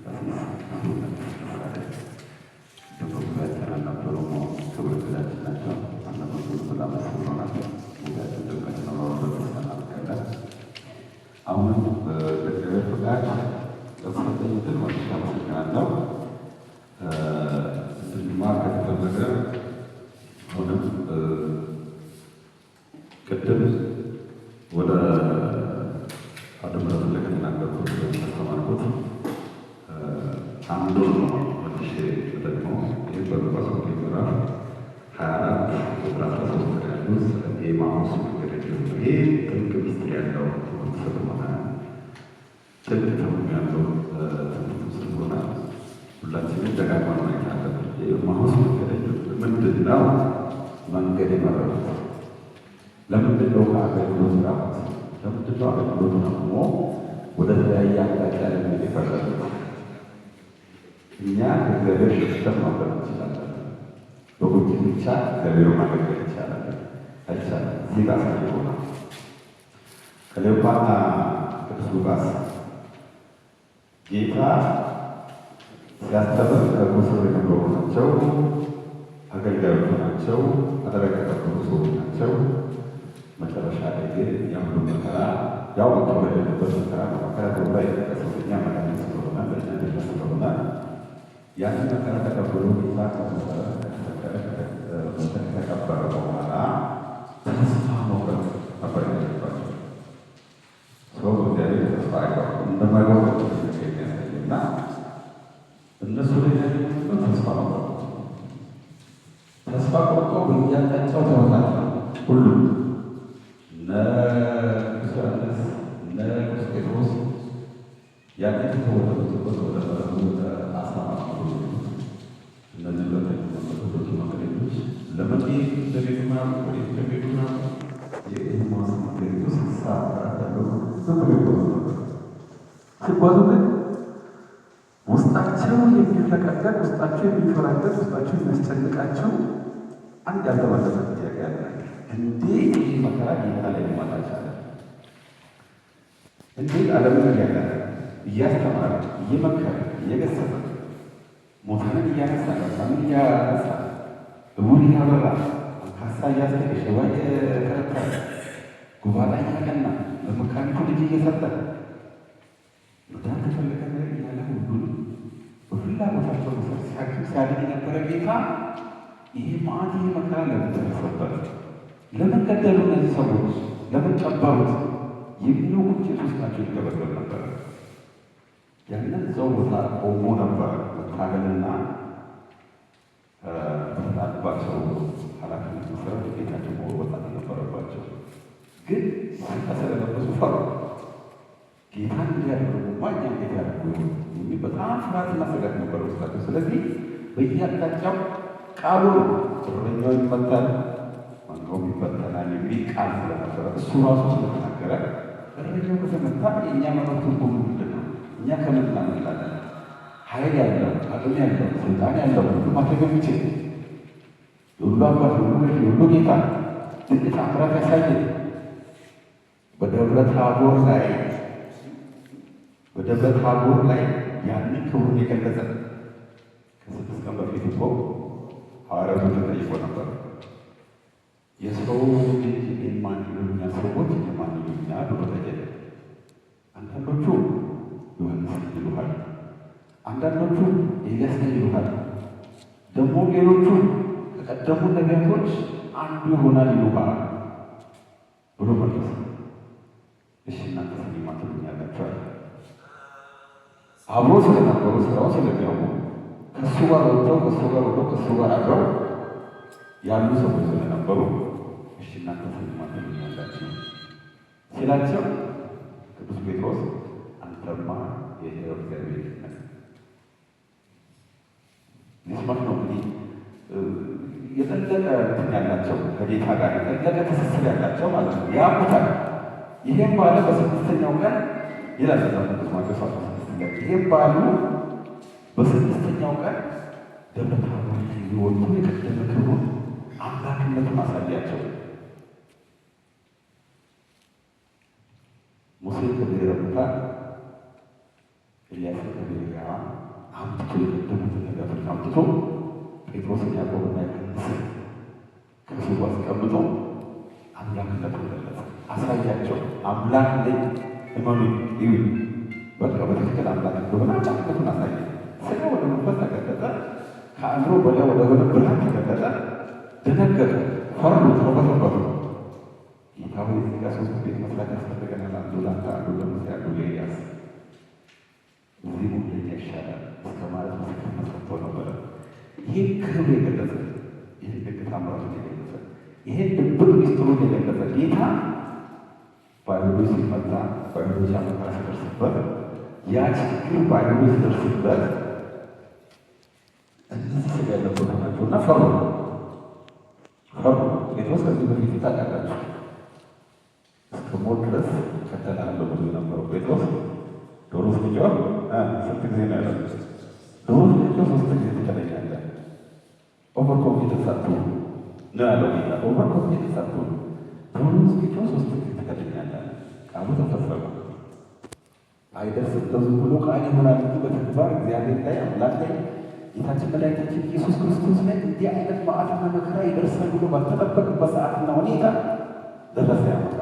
ቀሲስ በጉባኤያችን አልነበሩም። ክብር እንግዳችን ናቸው። ስለመጡ በጣም ደስ ብሎናል። ጉባኤያችን ድምቀት ነው። በተስፋ እናደርጋለን። አሁንም በእግዚአብሔር ፈቃድ ለተሰጠኝ ዕድል መልሼ አመሰግናለሁ። እንድንማር ከተፈለገ አሁንም ቅድም ወደ አውደ ምሕረቱ ላይ ከተናገርኩት ወይም ካስተማርኩት አንዱን ነው መልሼ ደግሞ። ይህ በሉቃስ ወንጌል ምዕራፍ 24 ቁጥር 13 ላይ ያሉት ስለ ኤማሁስ መንገደኞች ነው። ይሄ ጥልቅ ምስጢር ያለው ትምህርት ስለሆነ፣ ጥልቅ ትርጉም ያለው ትምህርት ስለሆነ ሁላችንም ደጋግመን ማየት አለብን። የኤማሁስ መንገደኞች ምንድን ነው መንገድ የመረጡት? ለምንድን ነው ከአገልግሎት ራቁት? ለምንድን ነው አገልግሎቱን አቁሞ ወደ ተለያየ አቅጣጫ ለመሄድ የፈለጉት? እኛ ከእግዚአብሔር ሸሽተን ማምለጥ እንችላለን። በቁጭት ብቻ እግዚአብሔርን ማገልገል ይቻላል? አይቻልም። እዚህ ጋር አሳይቶናል። ከሌዮጳና ቅዱስ ሉቃስ ጌታ ሲያስተምር ከእግሩ ስር የነበሩ ናቸው፣ አገልጋዮቹ ናቸው፣ አደራ የተቀበሉ ሰዎች ናቸው። መጨረሻ ላይ ግን ያ ሁሉ መከራ ያው መቀበል ያለበት መከራ ነው። መከራ ተብሎ አይጠቀስም። ለእኛ መድኃኒት ስለሆነ፣ ለእኛ ድነት ስለሆነ ያንን መከራ ተቀብሎ ጌታ ከሞተ፣ ከተሰቀለ፣ ከተቀበረ በኋላ ተስፋ መቁረጥ ነበር ያለባቸው። ሰው በእግዚአብሔር ተስፋ አይቆርጥም። እንደማይቆርጥ የሚያሳይ እና እነሱ ላይ ያለው ተስፋ መቁረጥ፣ ተስፋ ቆርጦ በየአቅጣጫው ተበታትነው ሁሉም እነ ቅዱስ ዮሐንስ፣ እነ ቅዱስ ጴጥሮስ ያንን ከተወለዱበት ወደ መረቡ ወደ አሳ ማጥመዱ የሄዱት እነዚህ ሁለቱ መንገደኞች ለምን እንደሄዱ ማያውቁ፣ ወዴት እንደሄዱ ማያውቁ የኤማሁስ መንገደኞች 60 ምዕራፍ ያለው ዝም ብሎ ይጓዙ ነበር። ሲጓዙ ግን ውስጣቸው የሚፈቀፈቅ፣ ውስጣቸው የሚፈራገጥ፣ ውስጣቸው የሚያስጨንቃቸው አንድ ያልተመለሰ ጥያቄ አለ። እንዴት ይህ መከራ ጌታ ላይ ሊመጣ ቻለ? እንዴት ዓለምን እያዳነ፣ እያስተማረ፣ እየመከረ፣ እየገሰጸ፣ ሙታንን እያነሳ፣ ለምጻምን እያነሳ፣ ዕውር እያበራ፣ አንካሳ እያስኬደ፣ ሽባ እየተረተረ፣ ጎባጣ እያቀና፣ ለመካኒቱ ልጅ እየሰጠ፣ መዳን ከፈለገ እያለ ሁሉንም በፍላጎታቸው መሰረት ሲያክም ሲያድን የነበረ ጌታ ይሄ መዓት፣ ይሄ መከራ ለምን ደረሰበት? ለምን ገደሉ እነዚህ ሰዎች? ለምን ቀበሩት? የሚለው ቁጭት ውስጣቸው ይገበገብ ነበረ። ያንን እዛው ቦታ ቆሞ ነበረ መታገልና በተጣለባቸው ኃላፊነት መሰረት ግዴታቸው መወጣት ነበረባቸው። ግን ስጋ ስለለበሱ ፈሩ። ጌታን እንዲያደርጉማ እኛ እንዴት ያደርጉ ይሆን የሚል በጣም ፍርሃትና ስጋት ነበረ ውስጣቸው። ስለዚህ በየአቅጣጫው ቃሉ እረኛው ይመታል፣ መንጋውም ይበተናል የሚል ቃል ስለነበረ፣ እሱ ራሱ ስለተናገረ እረኛው ከተመታ የእኛ መኖር ትርጉሙ ምንድን ነው? እኛ ከምን እናመልጣለን? ኃይል ያለው፣ አቅም ያለው፣ ስልጣን ያለው፣ ሁሉ ማድረግ የሚችል፣ የሁሉ አባት፣ የሁሉ ገዥ፣ የሁሉ ጌታ፣ ድንቅ ተአምራት ያሳየ፣ በደብረ ታቦር ላይ ያንን ክብሩን የገለጸ። ከ6 ቀን በፊት እኮ ሐዋርያቱ ተጠይቆ ነበር። የሰው ልጅ እኔን ማን ይሉኛል? ሰዎች እኔን ማን ይሉኛል ብሎ ጠየቀ። አንዳንዶቹ ዮሐንስ ነኝ ይሉሃል፣ አንዳንዶቹ ኤልያስ ነኝ ይሉሃል፣ ደግሞ ሌሎቹ ከቀደሙ ነቢያቶች አንዱ ይሆናል ይሉሃል ብሎ መለሰ። እሺ እናንተስ እኔን ማን ትሉኛላችሁ አለ። አብሮ ስለነበሩ፣ ስራው ስለሚያውቁ፣ ከእሱ ጋር ወጥተው፣ ከእሱ ጋር ወጥተው፣ ከእሱ ጋር አድረው ያሉ ሰዎች ስለነበሩ እሺ እናንተስ እኔን ማን ትሉኛላችሁ ሲላቸው ቅዱስ ጴጥሮስ አንተማ የሕያው እግዚአብሔር ልጅ ነህ። ሊስማት ነው እንግዲህ የጠለቀ እንትን ያላቸው፣ ከጌታ ጋር የጠለቀ ትስስር ያላቸው ማለት ነው። ያውቁታል። ይሄም ባለ በስድስተኛው ቀን ይላል መጽሐፍ ቅዱስ ማቴዎስ 16 ላይ፣ ይሄም ባሉ በስድስተኛው ቀን ደብረ ታቦር ላይ ወጥቶ የቀደመ ክብሩን አምላክነቱን አሳያቸው። ሙሴ ከብሔረ ሙታን፣ ኤልያስን ከብሔረ ሕያዋን አምጥቶ የቀደሙትን ነቢያቶች አምጥቶ ጴጥሮስን፣ ያዕቆብና ዮሐንስን ከፊቱ አስቀምጦ አምላክነቱን ገለጸ፣ አሳያቸው። አምላክ ነኝ እመኑኝ፣ እዩኝ። በቃ በትክክል አምላክ እንደሆነ አምላክነቱን አሳየ። ስጋ ወደ መንፈስ ተገለጠ። ከአእምሮ በላይ ወደ ሆነ ብርሃን ተገለጠ። ደነገጡ፣ ፈሩ፣ ተርበተበቱ። ጌታ ሆይ እዚህ ጋር ሶስት ቤት መስራት ያስፈልገናል። አንዱ ለአንተ፣ አንዱ ለሙሴ፣ አንዱ ለኤልያስ። እዚህ መሆን ለእኛ ይሻላል እስከ ማለት ምስክርነት ሰጥተው ነበረ። ይህን ክብር የገለጸ፣ ይህን ድንቅ ታምራቱን የገለጸ፣ ይህን ድብቅ ሚስጥሩን የገለጸ ጌታ በአይሁዶች ሲመታ፣ በአይሁዶች መከራ ሲደርስበት፣ ያ ችግር በአይሁዶች ሲደርስበት እነዚህ ስጋ የለበሱ ናቸውና ፈሩ ፈሩ። ጴጥሮስ ከዚህ በፊት ታውቃላችሁ እስከ ሞት ድረስ እከተልሃለሁ ብሎ የነበረው ጴጥሮስ ዶሮ እስኪጮህ ስንት ጊዜ ነው ያለው? ዶሮ እስኪጮህ ሶስት ጊዜ ትክደኛለህ። Over confidence አትሁን ነው ያለው ጌታ። Over confidence አትሁን፣ ዶሮ እስኪጮህ ሶስት ጊዜ ትክደኛለህ። ቃሉ ተፈጸመ። አይደርስም ዝም ብሎ ቃል ይሆናል እንጂ በተግባር እግዚአብሔር ላይ፣ አምላክ ላይ፣ ጌታችን መድኃኒታችን ኢየሱስ ክርስቶስ ላይ እንዲህ አይነት መዓትና መከራ ይደርሳል ብሎ ባልተጠበቀበት ሰዓትና ሁኔታ ደረሰ ያ መከራ።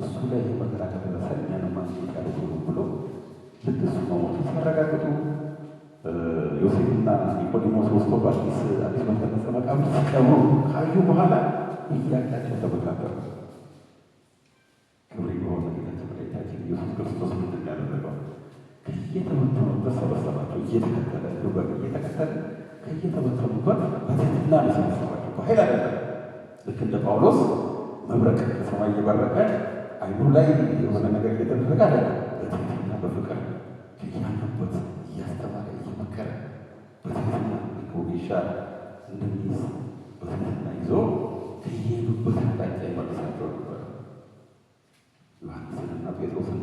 እሱ ላይ ይህ መከራ ከደረሰ እኛንማ እንዴት ያደርጉ ብሎ ልክ እሱ መሞቱ ሲያረጋግጡ፣ ዮሴፍና ኒቆዲሞስ ወስዶ በአዲስ አዲስ በተነጸ መቃብር ሲቀብሩ ካዩ በኋላ እያንዳቸው ተመካከሩ። ክብር የሆነ ጌታችን መድኃኒታችን ኢየሱስ ክርስቶስ ምንድን ነው ያደረገው? ከየተበተኑበት ሰበሰባቸው። እየተከተለ እየተከተለ ከየተበተኑበት በትህትና ነው የሰበሰባቸው፣ በኃይል አይደለም። ልክ እንደ ጳውሎስ መብረቅ ከሰማይ እየበረቀ አይኑ ላይ የሆነ ነገር እየተደረገ አይደለም። በትህትና በፍቅር ከያሉበት እያስተማረ እየመከረ በትህትና ልክ ወጌሻ እንደሚይዝ በትህትና ይዞ ከየሄዱበት አቅጣጫ ይመልሳቸው ነበር። ዮሐንስንና ጴጥሮስን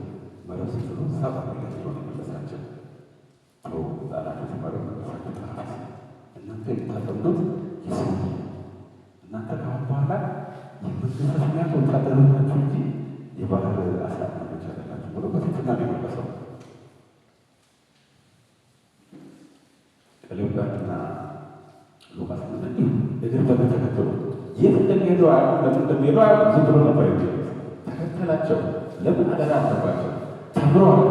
መረብ ሲጥሉ 70 ያቸው ነው የመለሳቸው። ተው ጣላችሁ፣ መረብ መለሳችሁ ጣላት። እናንተ የምታጠምዱት የሰው፣ እናንተ ከአሁን በኋላ የመንግስተ ሰማያት ወታደሮች ናችሁ እንጂ የባህር አሳ አጥማጆች አይደላችሁም ብሎ በትህትና ነው የመለሰው። ቀለዮጳና ሉቃስ እንዲሁ እግር በእግር ተከተሉ። የት እንደሚሄዱ አያውቁም፣ ለምን እንደሚሄዱ አያውቁም። ዝም ብሎ ነበር የሚሄዱት። ተከተላቸው። ለምን? አደራ አለባቸው። ተምረዋል።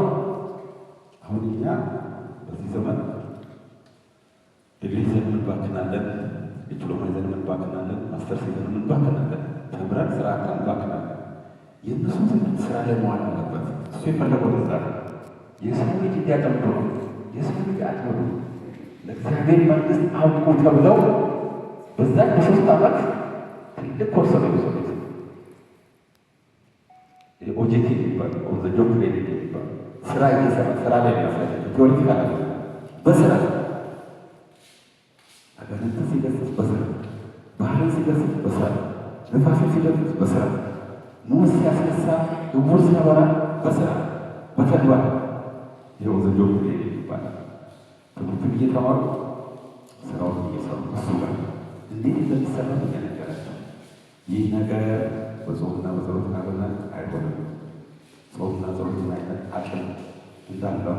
አሁን እኛ በዚህ ዘመን ዲግሪ ይዘን እንባክናለን፣ ዲፕሎማ ይዘን እንባክናለን፣ ማስተርስ ይዘን እንባክናለን፣ ተምረን ስራ አጥተን እንባክናለን። የእነሱ ትምህርት ስራ ላይ መዋል አለበት። እሱ የፈለገው ለዛ ነው። የሰው ልጅ እንዲያጠምዱ ነው። የሰው ልጅ አጥምዱ፣ ለእግዚአብሔር መንግስት አብቁ ተብለው በዛ በ3 ዓመት ትልቅ ኮርስ ነው የወሰዱት። OJT የሚባል፣ on the job training የሚባል፣ ስራ እየሰራ ስራ ላይ የሚያሳያቸው፣ theoretical በስራ፣ አጋንንትን ሲገስጽ በስራ፣ ባህርን ሲገስጽ በስራ፣ ንፋስን ሲገስጽ በስራ፣ ሙት ሲያስነሳ፣ ዕውር ሲያበራ በስራ በተግባር። ይሄ on the job training ይባላል። ትምህርቱን እየተማሩ ስራውን እየሰሩ እሱ ጋር እንዴት እንደሚሰራ እየነገራቸው፣ ይህ ነገር በጾምና በጸሎት ካልሆነ አይሆንም። ጾምና ጸሎት ምን አይነት አቅም እንዳለው፣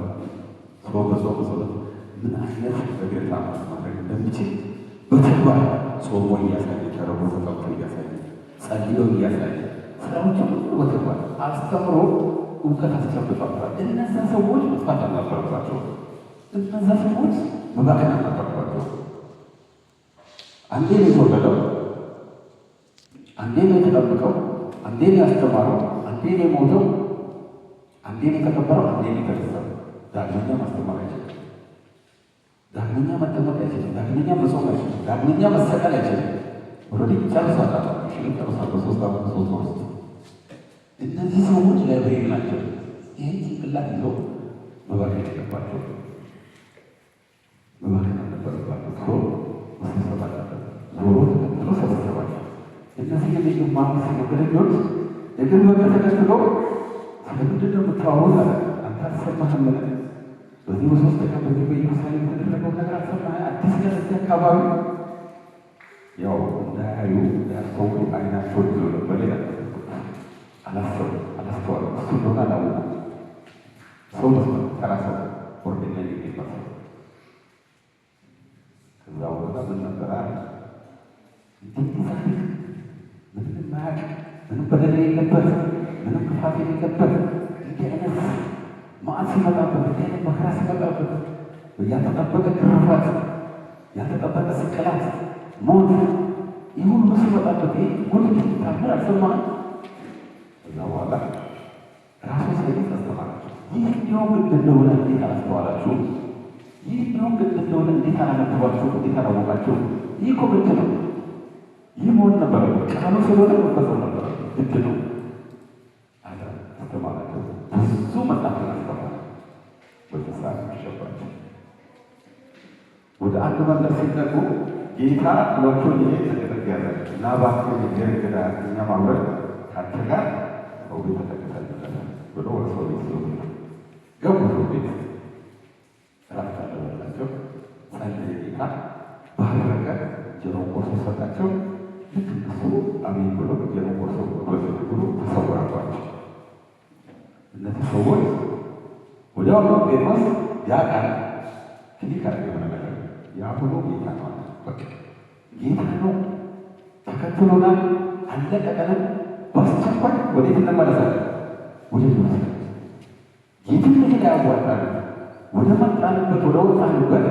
ሰው በጾም በጸሎት ምን አይነት ነገር ታምራት ማድረግ እንደሚችል በተግባር ጾሞ እያሳየ፣ ተርቦ ተጠምቶ እያሳየ፣ ጸልዮ እያሳየ፣ ስራዎች ሁሉ በተግባር አስተምሮ እውቀት አስጨብጧቸዋል። እነዛ ሰዎች መጥፋት አልነበረባቸው። እነዛ ሰዎች መባከን አልነበረባቸው። አንዴ ነው የተወለደው፣ አንዴ ነው የተጠመቀው፣ አንዴ ነው ያስተማረው፣ አንዴ ነው የሞተው፣ አንዴ ነው የተቀበረው፣ አንዴ ነው የተነሳው። ዳግመኛ ማስተማር አይችልም። ዳግመኛ መጠመቅ አይችልም። ዳግመኛ መጾም አይችልም። ዳግመኛ መሰቀል አይችልም። Already ጨርሷል። Mission ጨርሷል። በ3 ዓመት 3 ወር ውስጥ እነዚህ ሰዎች library ናቸው። ይህን ጭንቅላት ይዘው መባከን የለባቸው፣ መባከን አልነበረባቸው። ዞሮ መሰብሰብ አለበት። ዞሮ ተከትሎ ሰበሰባቸው። እነዚህ የኤማሁስ መንገደኞች እግር በእግር ተከትሎ ስለምንድን ነው የምታወሩት? አለ። አንተ አልሰማህምን? በዚህ በ3 ቀን በዚህ በኢየሩሳሌም የተደረገውን ነገር አልሰማህ? አዲስ ነገር እዚህ አካባቢ። ያው እንዳያዩ እንዳያስተውሉ አይናቸውን ይዞ ነበር ይላል። አላሰቡ፣ አላስተዋሉ፣ እሱ እንደሆነ አላወቁም። ሰው መስሏል። ተራ ሰው ordinary የሚባል ሰው። ከዛ በኋላ ምን ነበረ አለ እንዲህ ጻድቅ፣ ምንም የማያውቅ፣ ምንም በደል የሌለበት፣ ምንም ክፋት የሌለበት፣ እንዲህ አይነት መዓት ሲመጣበት፣ እንዲህ አይነት መከራ ሲመጣበት፣ ያልተጠበቀ ግርፋት፣ ያልተጠበቀ ስቅላት፣ ሞት፣ ይህ ሁሉ ሲመጣበት ይህ ጉድ ታምር አልሰማህም? ከዛ በኋላ ራሱ ሳይገልጽ አስተማራቸው። ይህ እንዲሆን ግድ እንደሆነ እንዴት አላስተዋላችሁም? ይህ እንዲሆን ግድ እንደሆነ እንዴት አላነበባችሁም? እንዴት አላወቃችሁም? ይህ እኮ ግድ ነው። ይህ መሆን ነበረበት። ቃሉ ስለሆነ መፈጸም ነበረበት። ግድ ነው አለ። አስተማራቸው። ብዙ መጽሐፍን አስተማረ። በዛ ሰዓት መሸባቸው። ወደ አንድ መንደር ሲጠጉ ጌታ ጥሏቸው ሊሄድ ተቀጠቅ ያዘ እና እባክህ የእግዚአብሔር እንግዳ እኛም አብረን ከአንተ ጋር ሰው ቤት ተጠግተን ብሎ ወደ ሰው ቤት ይዘው ገቡ። ሰው ቤት እራት ቀረበላቸው። ጸለየ ጌታ፣ ባረከ፣ እንጀራውን ቆርሶ ሰጣቸው። ልክ እነሱ አሜን ብሎ እንጀራውን ቆርሶ መብላት ሲጀምሩ ተሰወረባቸው። እነዚህ ሰዎች ወዲያውኑ ጴጥሮስ ያ ቃል click አደረገ፣ የሆነ ነገር ያ ሁሉ ጌታ ነው አለ። በቃ ጌታ ነው፣ ተከትሎናል፣ አልለቀቀንም። በአስቸኳይ ወዴት እንመለሳለን? ወደ ኢየሩሳሌም። የትም መሄድ አያዋጣንም። ወደ መጣንበት፣ ወደ ወጣንበት፣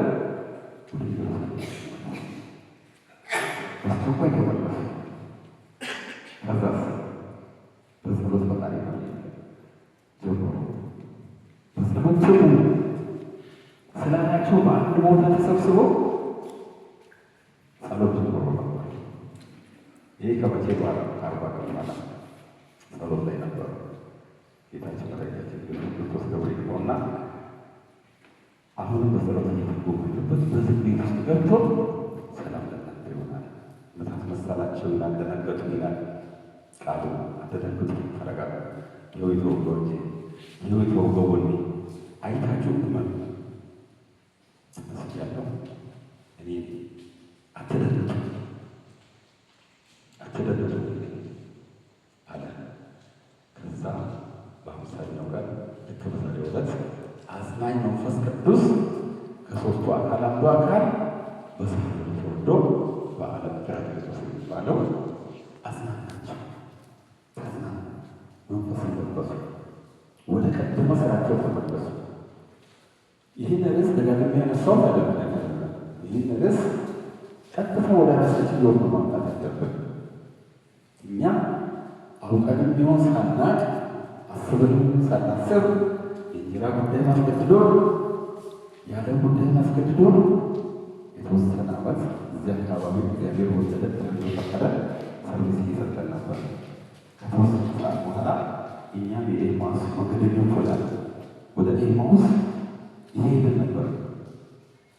ወደ ኢየሩሳሌም በአስቸኳይ ተመለሱ። ከዛስ በጸሎት ፈጣሪ ጀመሩ። በጸሎት ትጉ ስላላቸው በአንድ ቦታ ተሰብስበው ጸሎት ጀመሩ ነበር። ይህ ከመቼ በኋላ? ከ40 ቀን በኋላ ጸሎት ላይ ነበሩ። ጌታችን መድኃኒታችን ኢየሱስ ክርስቶስ ክብር ይግባውና አሁንም በጸሎት እየተጉ ባሉበት በዝግ ቤት ውስጥ ገብቶ ሰላም ለእናንተ ይሆናል። ምታት መሰላቸው ይላል፣ ደነገጡ ይላል ቃሉ። አትደንግጡ፣ ተረጋጉ። ይኸው የተወጋው እጄ፣ ይኸው የተወጋው ጎኔ፣ አይታችሁ እመኑ። ተመስያለሁ እኔ፣ አትደንግጡ፣ አትደንግጡ አለ። ከዛ በ50ኛው ቀን ልክ በዛሬው ዕለት አጽናኝ መንፈስ ቅዱስ ከሦስቱ አካል አንዱ አካል በሰማይ ወርዶ በዓለም ጰራቅሊጦስ የሚባለው አጽናናቸው። ተጽናኑ፣ መንፈስን ለበሱ፣ ወደ ቀደመ ስራቸው ተመለሱ። ይህን ርዕስ ደጋግሜ ያነሳሁት አይደለም። ይህን ርዕስ ቀጥታ ወደ ራሳችን ሕይወት ነው ማምጣት ያለብን። እኛ አውቀንም ቢሆን ሳናቅ፣ አስበንም ሳናስብ፣ የእንጀራ ጉዳይ ማስገድዶን፣ የዓለም ጉዳይ ማስገድዶን የተወሰነ ዓመት እዚያ አካባቢ እግዚአብሔር ወደደ ፈቀደ service እየሰጠን ነበር። ከተወሰነ ሰዓት በኋላ እኛም የኤማሁስ መንገደኞች ሆነን ወደ ኤማሁስ እየሄድን ነበር።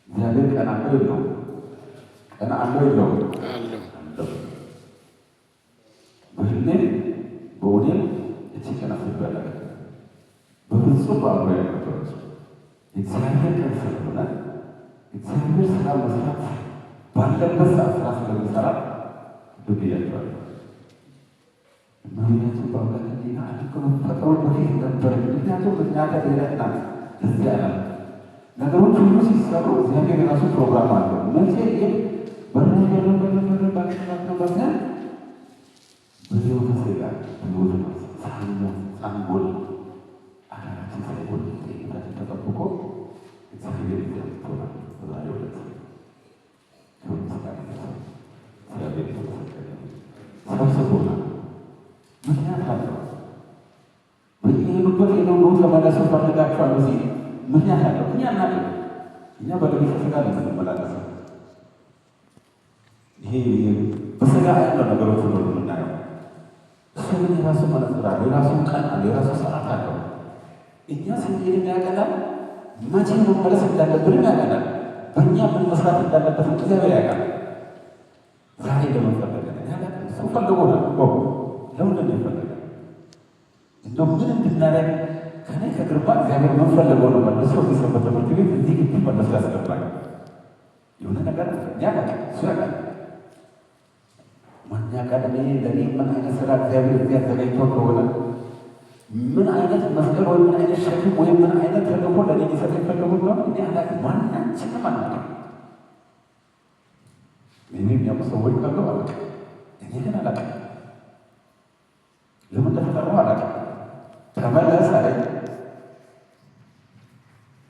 እግዚአብሔር ቀን አለው የለውም? ቀን አለው የለውም? አለው። አለው። በህልሜም በእውኔም እቺ ቀን አስቤ አላውቅም። በፍጹም በአእምሮዬ አልነበረችም። የእግዚአብሔር ቀን ስለሆነ እግዚአብሔር ስራ መስራት ባለበት ሰዓት ስራ ስለሚሰራ ብያቸዋለሁ። እመቤታችን በአምላክ ሕሊና ዓለም ከመፈጠሩ በፊት ነበረች። ምክንያቱም ምክንያተ ድኅነት ናት። እዚያ ዓለም ነገሮች ሁሉ ሲሰሩ እግዚአብሔር የራሱ ፕሮግራም አለው። መቼ ይህ በረን በረን በረን በረን ባክን ባክን ባክን በሕይወተ ሥጋ በሕይወተ ነፍስ ሳንሞት ሳንጎል አካላችን ሳይጎል ጤንነታችን ተጠብቆ እግዚአብሔር ይዘምቶናል። በዛሬው ዕለት ክብር ምስጋና ይድረሰው። እግዚአብሔር የተመሰገነ ይሁን። ሰብስቦናል። ምክንያት አለው። በየሄዱበት ሄደው ነው ተመለሱ ፈልጋችኋለሁ ሲል ምክንያት አለው። እኛ እናውቅም። እኛ በለቢሰ ሥጋ ነው የምንመላለሰው። ይሄ በሥጋ አይን ነው ነገሮች ሁሉ የምናየው። እሱ ግን የራሱ መነጽር አለው፣ የራሱ ቀን አለው፣ የራሱ ሰዓት አለው። እኛ ስንሄድም ያውቀናል፣ መቼ መመለስ እንዳለብንም ያውቀናል። በእኛ ምን መስራት እንዳለበትም እግዚአብሔር ያውቃል። ዛሬ ለምን ፈለገን? እኔ አላውቅም። እሱ ፈልጎናል እኮ። ለምንድን ነው የፈለገን? እንደው ምን እንድናደርግ ከኔ ከግርማ እግዚአብሔር ምን ፈልጎ ነው መልሶ እዚህ ሰንበት ትምህርት ቤት እዚህ ግቢ መልሶ ያስገባኝ? የሆነ ነገር እኔ አላውቅም፣ እሱ ያውቃል። ማን ያውቃል? እኔ ለእኔ ምን አይነት ስራ እግዚአብሔር እዚህ አዘጋጅቶ ከሆነ ምን አይነት መስቀል ወይ ምን አይነት ሸክም ወይ ምን አይነት ተልእኮ ለእኔ ሊሰጠኝ ፈልጎ እንደሆነ እኔ አላውቅም። ማናችንም አናውቅም። እኔ የሚያውቁ ሰዎች ካሉ አላውቅም። እኔ ግን አላውቅም። ለምን እንደተጠራሁ አላውቅም። ተመለስ አለኝ።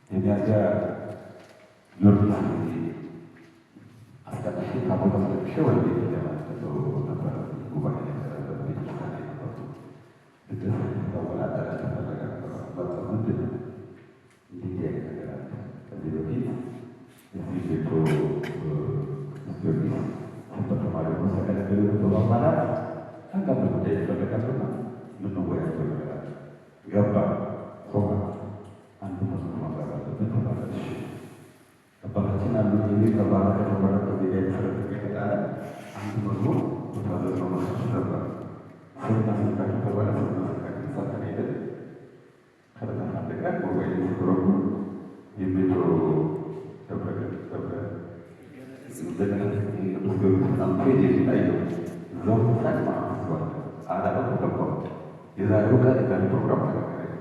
የሚያዝያ ጊዮርጊስ አስቀድሼ ታቦት አስለቅሼ ወደ ቤት ለማለት ነበረ። ጉባኤ ነበረ፣ ቤተክርስቲያን ላይ ነበርኩ። ድግስ ተወላ አዳራሽ ተፈለገ ነበረ። መጣሁ። ምንድን ነው እንዲህ እንዲህ አይነት ነገር አለ። ከዚህ በፊት እዚህ ቤቶ ቅዱስ ጊዮርጊስ ሰንበት ተማሪ ሆነው ሲያገለግሉ የነበሩ አባላት አንዳንድ ጉዳይ ይፈለጋሉና የምንወያየው ነገር አለ። ገባ ሶማ አንዱ መዝሙር ማቅረብ አለብን ተባለ። እሺ አባታችን አንዱ ጊዜ ተባረከ ተባረከ እዚህ ጋር የተሰረቀ የተጣለ አንዱ መዝሙር በታዘዝነው መሰረት ነበር። ስምና ስልካችሁ ተባለ። ስምና ስልካችን ሰጠን ሄደን ከዕለታት አንድ ቀን ጉባኤ ሲተረጉ የሜትሮ ደብረ ደብረ እንደገና ቅዱስ ጊዮርጊስ ምናምን page የሚል አየሁ። እዛው ሳቅ ማለት አላውቅም ገባሁ። የዛሬው ቀን የዛሬ ፕሮግራም ተነገረኝ።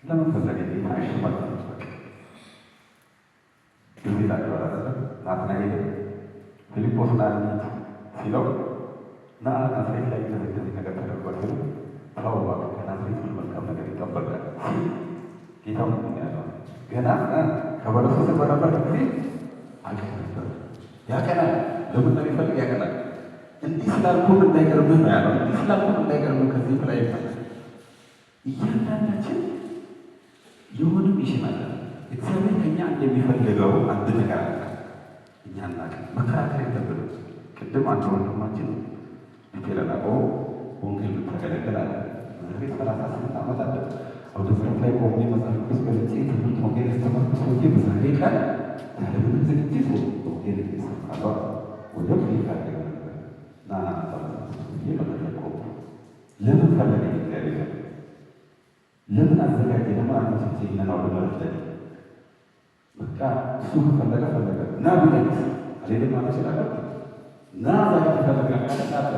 ለምን ፈለገ ጌታ? እሺ ማለት ነው በቃ። እዚህ ይላቸዋል አይደለ? ናትናኤል ፊልጶስ ና እንሂድ ሲለው ና ናዝሬት ላይ እንደዚህ እንደዚህ ነገር ተደርጓል ሲለው ተው እባክህ ከናዝሬት ምን መልካም ነገር ይጠበቃል ሲል ጌታ ምንድን ነው ያለው? ገና ከበለሱ ስር በነበርክ ጊዜ አውቅህ ነበር። ያቀናል። ለምን እንደሚፈልግ ያቀናል። እንዲህ ስላልኩም እንዳይገርምህ ነው ያለው። እንዲህ ስላልኩም እንዳይገርምህ ከዚህ በላይ ይፈላል። እያንዳንዳችን የሆነ mission አለ። እግዚአብሔር ከኛ እንደሚፈልገው አንድ ነገር አለ። እኛ እናውቅም። መከራከር የለብንም። ቅድም አንድ ወንድማችን ዲቴል አቆ ወንጌል ብታገለግል አለ። ዛሬ 38 ዓመት አለ። አውደ ምሕረት ላይ ቆሜ መጽሐፍ ቅዱስ ገልጬ ትምህርት ወንጌል ያስተማርኩ ሰውዬ በዛሬ ቀን ያለምንም ዝግጅት ወንጌል እሰብካለሁ። ወዲያው click አደረገ ነበር። ና ና ብዬ መድረክ ቆምኩ። ለምን ፈለገኝ እግዚአብሔር? ለምን አዘጋጀ? ለምን አመቻቸ ይህንን አውደ ምሕረት ለኔ? በቃ እሱ ከፈለገ ፈለገ። ና ቢለኝስ አልሄድም ማለት እችላለሁ? ና ዛሬ ትፈልጋለህ ካለ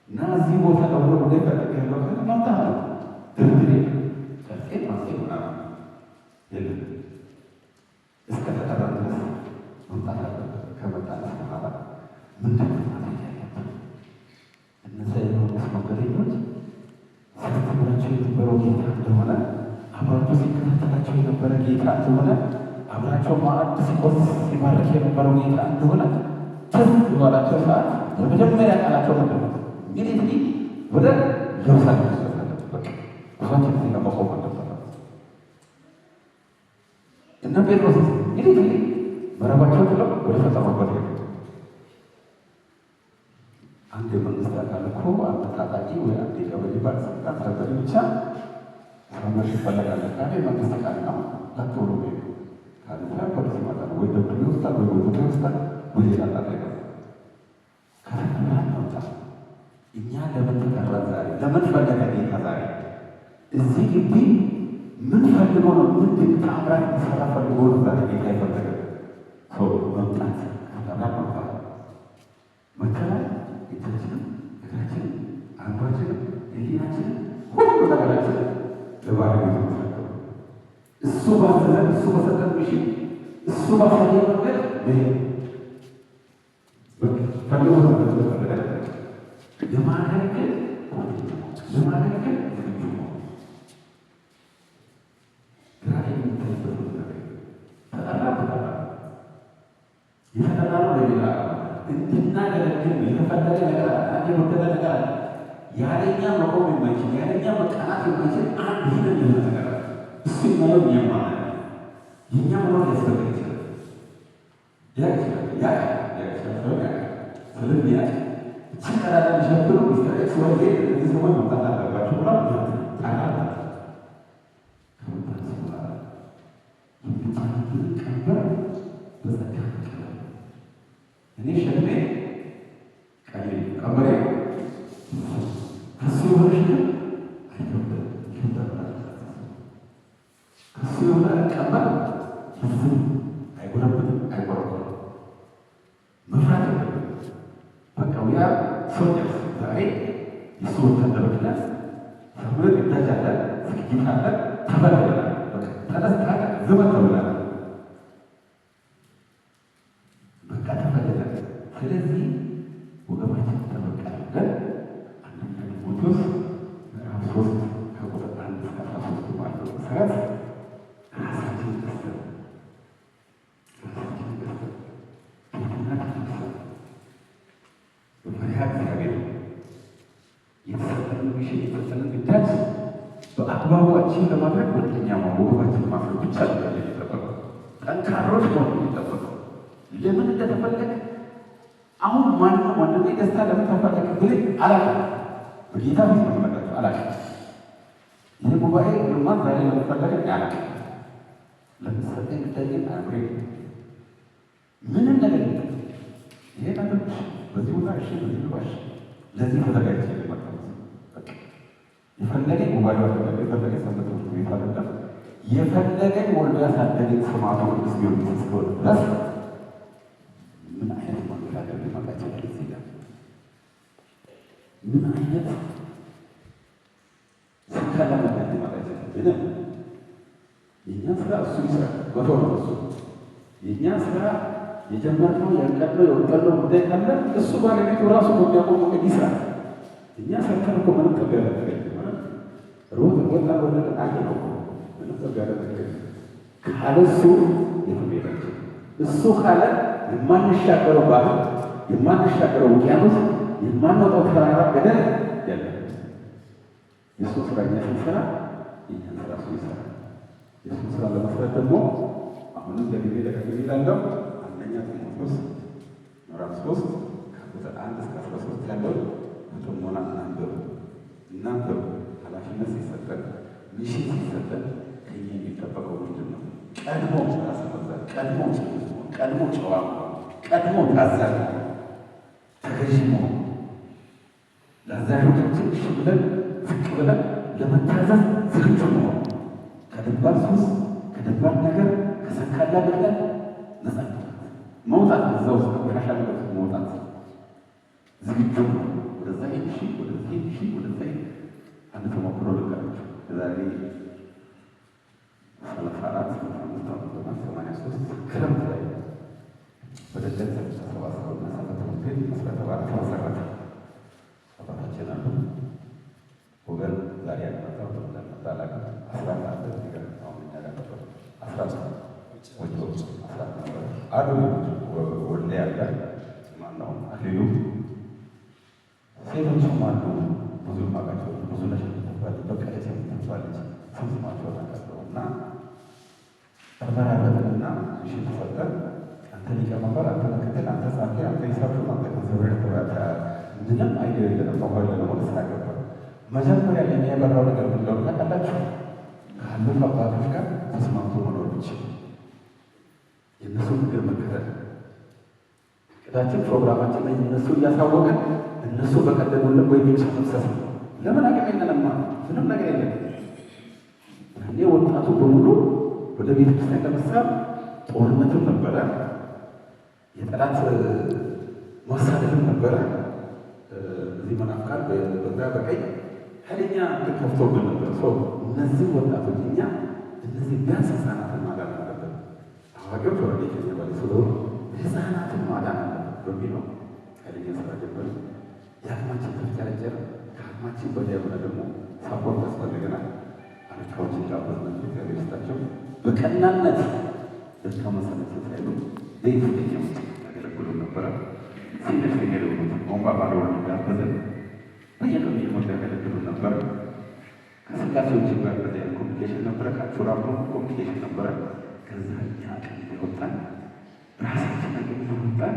ና ና እዚህ ቦታ ለሆነ ጉዳይ ፈልጌሃለሁ ካለ መምጣት ነው። ድርድር የለም። ጨርቄ ማስቄ ምናምን የለም። እስከ ተጠራን ድረስ መምጣት አለብን። ከመጣን በኋላ ምንድን ነው ማድረግ ያለብን? እነዚያ የኤማሁስ መንገደኞች ሲያስተምራቸው የነበረው ጌታ እንደሆነ፣ አብራቸው ሲከታተላቸው የነበረ ጌታ እንደሆነ፣ አብራቸው ማዕድ ሲቆርስ ሲባርክ የነበረው ጌታ እንደሆነ ትዝ ባላቸው ሰዓት የመጀመሪያ ቃላቸው ምንድን ነው? Immediately ወደ ኢየሩሳሌም መድረስ አለብን። በቃ ጉዟችን እዚህ ጋር መቆም አለበት። እነ ጴጥሮስ immediately መረባቸው ጥለው ወደ ሰጠሙበት ሄዱ። አንድ የመንግስት አካል እኮ አንድ ታጣቂ ወይ አንድ የቀበሌ ባለስልጣን ስለበል ብቻ ሰዎች ይፈለጋል ካለ የመንግስት ቃል ነው። ለጥ ብሎ መሄድ ካለዚያ ፖሊስ ይመጣል ወይ ደብድቦ ይወስዳል ወይ ጎትቶ ይወስዳል ወይ ሌላ ጣጣ ይገባል። ከተጠራን መምጣት። እኛ ለምን ተጠራን ዛሬ? ለምን ፈለገ ጌታ ዛሬ እዚህ ግቢ? ምን ፈልጎ ነው? ምን ድንቅ ተአምራት ሊሰራ ፈልጎ ነው ዛሬ ጌታ የፈለገ ሰው? መምጣት ከተጠራን መምጣት መከራል እጃችንም እግራችንም አእምሯችንም ሕሊናችንም ሁሉ ነገራችንን ለባለቤቱ ማስረከብ፣ እሱ ባዘዘን፣ እሱ በሰጠን mission፣ እሱ ባሳየን መንገድ መሄድ። ፈልጎ ነው ፈለገ ለማገልገል ለማገልገል ዝግጁ መሆን። ግራ የሚታይበት ነገር ተጠራ ተጠራ የተጠራ ነው ለሌላ ዓላማ እንድናገለግል ነው። የተፈለገ ነገር አለ። አንድ የጎደለ ነገር አለ። ያለኛ መቆም የማይችል፣ ያለኛ መቃናት የማይችል አንድ ይህንን የሆነ ነገር አለ። እሱ የማየው እኛም ማናየው የእኛ መኖር ሊያስፈልግ ይችላል። ሊያቅ ይችላል። ያውቃል። ሊያቅ ይችላል ሳይሆን ያውቃል። ስለሚያውቅ እችን ቀዳዳ የሚሸፍኑ Mister X Y Z እነዚህ ሰዎች መምጣት አለባቸው ብሏል። ጠራ ማለት ነው። ከመጣን በኋላ የሚጫንብንን ቀንበር በጸጋ መቀበል። እኔ ሸክሜ ቀሊል፣ ቀንበሬ ከሱ የሆነ ሸክም አይከብድም። ይከብዳል። ከሱ የሆነ ቀንበር ዝም አይጎረብጥም፣ አይቆረቆርም። መፍራት የለብንም። በቃ we are soldiers። ዛሬ የሱ ወታደሮች ነን። ሳሙኤል ጌታ አለ። ተፈልገናል። ተነስ ዝመት ተብለናል። በቃ ተፈልገናል። ስለዚህ ወገባችን ጠበቅ አድርገን አንደኛ ጢሞቴዎስ ምዕራፍ 3 ከቁጥር 1 እስከ 13 ባለው መሰረት ራሳችንን ገዝተን ትሕትና ተለብሰን በፈሪሃ እግዚአብሔር የተሰጠንን mission፣ የተሰጠንን ግዳጅ በአግባቡ achieve ለማድረግ ሁለተኛ ወገባችን ማሰር ብቻ አይደለም የሚጠበቀው፣ ጠንካሮች መሆን የሚጠበቀው። ለምን እንደተፈለገ አሁን ማንም ወንድሜ ደስታ ለምን ተፈለገ ብለኝ አላውቅም። በጌታ ፊት ነው የምነግራቸው፣ አላውቅም። ይህ ጉባኤ ግርማን ዛሬ ለምን ፈለገ አላውቅም። ለምሰጠኝ ግዳጅ ግን አምሬ ምንም ነገር የለም። ይሄ ነገር በዚህ ቦታ እሺ፣ በዚህ ቦታ እሺ፣ ለዚህ ተዘጋጅቼ ነው የመጣሁት። በቃ የፈለገኝ ጉባኤው አይደለም፣ የፈለገኝ ሰንበት ትምህርት ቤቱ አይደለም፣ የፈለገኝ ወልዶ ያሳደገኝ ሰማዕቱ ቅዱስ ጊዮርጊስ እስከሆነ ድረስ ምን አይነት መንገዳገር ሊመጣ ይችላል? እዚህ ጋር ምን አይነት ስካላ መንገድ ሊመጣ ይችላል? ምንም። የእኛን ስራ እሱ ይስራ፣ መቶ ነው እሱ። የእኛን ስራ የጀመርነው፣ ያቀድነው፣ የወጠነው ጉዳይ ካለ እሱ ባለቤቱ ራሱ በሚያውቀው መንገድ ይስራ። እኛ ሰርተን እኮ ምንም ጠብ ያለ ነገር የለም። ሮጥ ወጣ ወረደ አየ ነው፣ ምንም ጠብ ያለ ነገር የለም። ካለ እሱ የትም ሄዳችን እሱ ካለ የማንሻገረው ባህር፣ የማንሻገረው ውቅያኖስ፣ የማንወጣው ተራራ ገደል የለም። የእሱ ስራ እኛ ስንሰራ የእኛን ስራ እሱ ይሰራል። የእሱን ስራ ለመስራት ደግሞ አሁንም ደግሜ ደጋግሜ እላለሁ፣ አንደኛ ጢሞቴዎስ ምዕራፍ 3 ከቁጥር 1 እስከ 13 ያለው በጥሞና እናንብብ እናንብብ። ኃላፊነት ሲሰጠን፣ mission ሲሰጠን ከኛ የሚጠበቀው ምንድን ነው? ቀድሞ ራስን መግዛት፣ ቀድሞ ጭምት መሆን፣ ቀድሞ ጨዋ መሆን፣ ቀድሞ ታዛዥ መሆን፣ ተገዢ መሆን፣ ለአዛዦቻችን እሺ ብለን ዝቅ ብለን ለመታዘዝ ዝግጁ መሆን፣ ከደባል ሱስ፣ ከደባል ነገር፣ ከሰካላ ብለን ነፃ መውጣት፣ እዛ ውስጥ ከቆሻሻ ነገር ውስጥ መውጣት ዝግጁ መሆን። ወደዛ ሂድ እሺ፣ ወደዚህ ሂድ እሺ፣ ወደዛ ሂድ። አንድ ተሞክሮ ልንገራችሁ። የዛሬ 34 35 ዓመት በኋላ 83 ክረምት ላይ በደደብ ተሰባሰበና ሰንበት ትምህርት ቤት መስረተ በዓል ተመሰረተ። አባታችን አሉ ወገን ዛሬ ያልመጣው ለምን እንዳልመጣ አላውቅም። 11 አለ እዚህ ጋር አሁን እኛ ጋር ነበር። 11 ወጪ 11 ነበር አሉ። ወልዴ ያለ ማነው አክሊሉ፣ ሴቶችም አሉ፣ ብዙ ማቃቸው ብዙ ነሽ የምትባል፣ በቀለች የምትባል ልጅ፣ ስም ስማቸውን አውቃለሁ። እና ተመራረጥንና እሺ ተሰጠን። አንተ ሊቀመንበር፣ አንተ ምክትል፣ አንተ ጸሐፊ፣ አንተ ሂሳብ ሹም፣ አንተ ገንዘብ ያዥ። ምንም idea የለንም። ውሃ የለንም። ወደ ስራ ገባን። መጀመሪያ ለእኛ የበራው ነገር ምን እንደሆነ ታውቃላችሁ? ካሉት አባቶች ጋር ተስማምቶ መኖር ብቻ፣ የእነሱ ምክር መከተል፣ እቅዳችን ፕሮግራማችን እነሱ እያሳወቅን እነሱ በቀደሙልን ወይ ብቻ መፍሰስ ነው። ለምን? አቅም የለንማ፣ ምንም ነገር የለም። እኔ ወጣቱ በሙሉ ወደ ቤተ ክርስቲያን ለመሳብ ጦርነትም ነበረ፣ የጠላት ማሳደድም ነበረ። እዚህ መናፍቃን በግራ በቀኝ ኃይለኛ እንትን ከፍቶብን ነበር። እነዚህ ወጣቶች እኛ እነዚህ ቢያንስ ህፃናትን ማዳን አለብን፣ አዋቂዎች already ከኛ በላይ ስለሆኑ ህፃናትን ማዳን አለብን በሚለው ኃይለኛ ስራ ጀመርን። የአቅማችን ተፍጨረጨረ። ከአቅማችን በላይ የሆነ ደግሞ support ያስፈልገናል። አለቃዎችን ጋበዝን። እግዚአብሔር ይስጣቸው። በቀናነት ደካማ ሰለቸኝ ሳይሉ ቤት ለኛ ያገለግሉ ነበረ። senior senior የሆኑት ቋንቋ ባለሆኑ ጋበዝን። በየቀኑ እየመጡ ያገለግሉ ነበር። ከስላሴዎች ጋር በዚህ አይነት communication ነበረ። ከአቹራ communication ነበረ። ከዛ እኛ አቅም እያወጣን፣ ራሳችን አቅም እያወጣን፣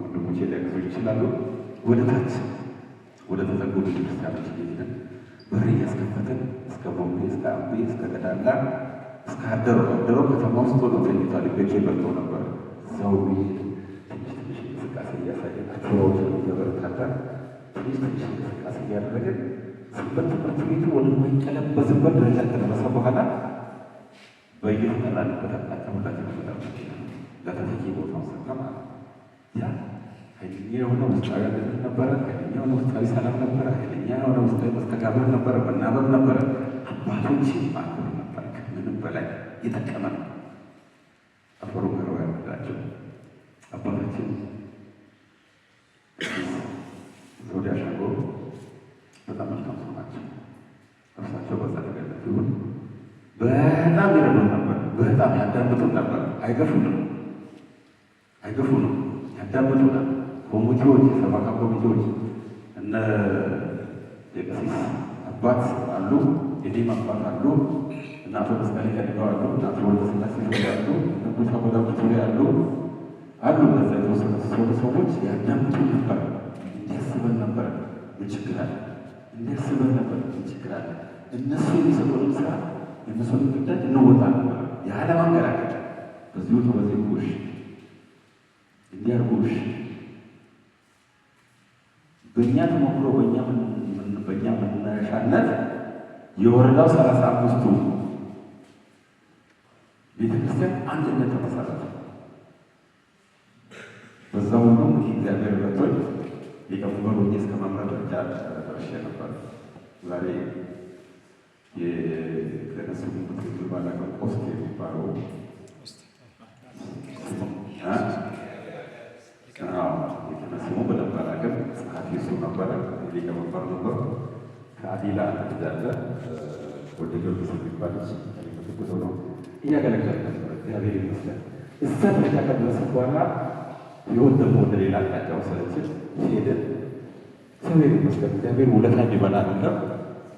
ወንድሞቼ ሊያግዙ ይችላሉ። ወደ ታች ወደ ተዘጉ ቤተክርስቲያኖች እየሄድን በር እያስከፈትን እስከ ቦምቤ፣ እስከ አምቤ፣ እስከ ገዳላ፣ እስከ አደሮ። አደሮ ከተማ ውስጥ ሆኖ ተኝቷል። ቤኬ በልተው ነበር። እዛው እየሄድን ትንሽ ትንሽ እንቅስቃሴ እያሳየን፣ አቹራዎችን እያበረታታን፣ ትንሽ ትንሽ እንቅስቃሴ እያደረግን ሰንበት ትምህርት ቤቱ ወደማይቀለበስበት ደረጃ ከደረሰ በኋላ በየተጠራንበት አቅጣጫ ሁላችንም መጣ ለተተኪ ቦታውን ሰጠ ማለት ነው። ያ ኃይለኛ የሆነ ውስጣዊ አንድነት ነበረ። ኃይለኛ የሆነ ውስጣዊ ሰላም ነበረ። ኃይለኛ የሆነ ውስጣዊ መስተጋብር ነበረ፣ መናበብ ነበረ። አባቶችን ማክበር ነበር ከምንም በላይ የጠቀመ ነው። አፈሩ ገረው ያመላቸው አባታችን ዘውዴ አሻግሮ በጣም መልካም ሰው ናቸው። እርሳቸው በጸደቀ ገነት ይሁን። በጣም ይረዱን ነበር። በጣም ያዳምጡን ነበር። አይገፉንም፣ አይገፉንም፣ ያዳምጡናል። ኮሚቴዎች፣ የሰበካ ኮሚቴዎች እነ የቀሲስ አባት አሉ፣ የኔም አባት አሉ፣ እነ አቶ መስቀሌ ከድገው አሉ፣ እነ አቶ ወልደስላሴ ዘውዴ አሉ፣ እነ ጉታ ጎዳጉቱ አሉ አሉ። ከዛ የተወሰኑ ሰዎች ያዳምጡን ነበር። እንዲያስበን ነበር። ምን ችግር አለ? እንዲያስበን ነበር። ምን ችግር አለ? እነሱ የሚሰጡንን ስራ የእነሱን ግዳጅ እንወጣ ነበር ያለ ማንገራገር። በዚህ ውጡ፣ በዚህ ጉሽ እንዲያርጉሽ በእኛ ተሞክሮ በእኛ መነሻነት የወረዳው 35ቱ ቤተክርስቲያን አንድነት ተመሰረተ። በዛ ሁሉ እንግዲህ እግዚአብሔር ረድቶኝ ሊቀመንበር ሆኜ እስከ መምራት ደረጃ ደርሼ ነበር። ዛሬ የክህነት ስሙ በትክክል ባላውቅም ቆስት የሚባለው የክህነት ስሙ በደንብ አላውቅም። ጸሐፊ እሱ ነበረ፣ ሊቀመንበር ነበር። ከአዲላ ልጅ አለ ወደ ጊዮርጊስ የሚባል ልጅ ምክትል ሆኖ እያገለገለ ነበር። እግዚአብሔር ይመስገን። እዛ ደረጃ ከደረስን በኋላ ህይወት ደግሞ ወደ ሌላ አቅጣጫ ወሰደችን። ሄድን። እግዚአብሔር ይመስገን። እግዚአብሔር ውለታ የሚበላ አይደለም።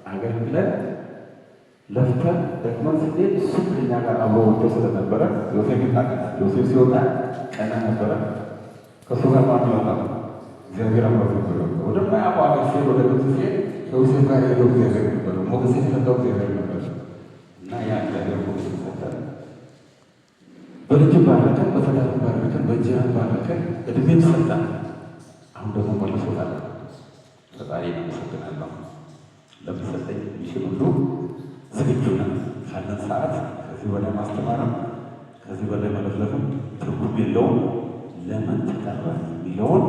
አገልግለን ለፍተን ደክመን ስንሄድ እሱ ከኛ ጋር አብሮ ወጥቶ ስለነበረ ዮሴፍ ይታቀል። ዮሴፍ ሲወጣ ቀና ነበረ። ከእሱ ጋር ማን ይወጣ? እግዚአብሔር አብሮት ነበር። ወደማያውቀው ሀገር ሲሄድ፣ ወደ ግብፅ ሲሄድ ከዮሴፍ ጋር የሄደው እግዚአብሔር ነበር። ሞገስ የተሰጠው እግዚአብሔር ነበር እና ያ እግዚአብሔር ሞገስ ሰጠን። በልጅም ባረከን፣ በትዳርም ባረከን፣ በእንጀራም ባረከን፣ እድሜም ሰጠን። አሁን ደግሞ መልሶታል። ፈጣሪ አመሰግናለሁ። ለሚሰጠኝ mission ሁሉ ዝግጁ ነን። ካለን ሰዓት ከዚህ በላይ ማስተማርም ከዚህ በላይ መለፍለፍም ትርጉም የለውም። ለምን ተጠራን የሚለውን፣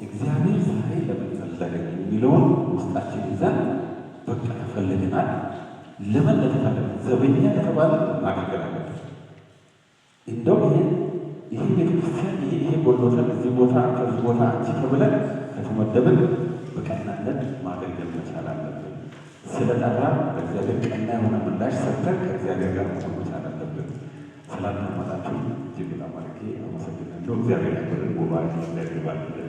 እግዚአብሔር ዛሬ ለምን ፈለገን የሚለውን ውስጣችን ይዘን በቃ ተፈልገናል። ለምን ለተፈለገ ዘበኛ ከተባለ ማገልገል አለብን። እንደው ይሄ ቤተክርስቲያን ይሄ ጎሎታል፣ እዚህ ቦታ ከዚህ ቦታ አንቺ ተብለን ከተመደብን በቀናነት ማገልገል መቻል አለብን። ስለጠራ ለእግዚአብሔር ቀና የሆነ ምላሽ ሰጥተን ከእግዚአብሔር ጋር መሆን መቻል አለብን። ስላዳመጣችሁ እጅግ በጣም አድርጌ አመሰግናለሁ። እግዚአብሔር ያክብርን። ጉባኤ እግዚአብሔር ይባርክልን።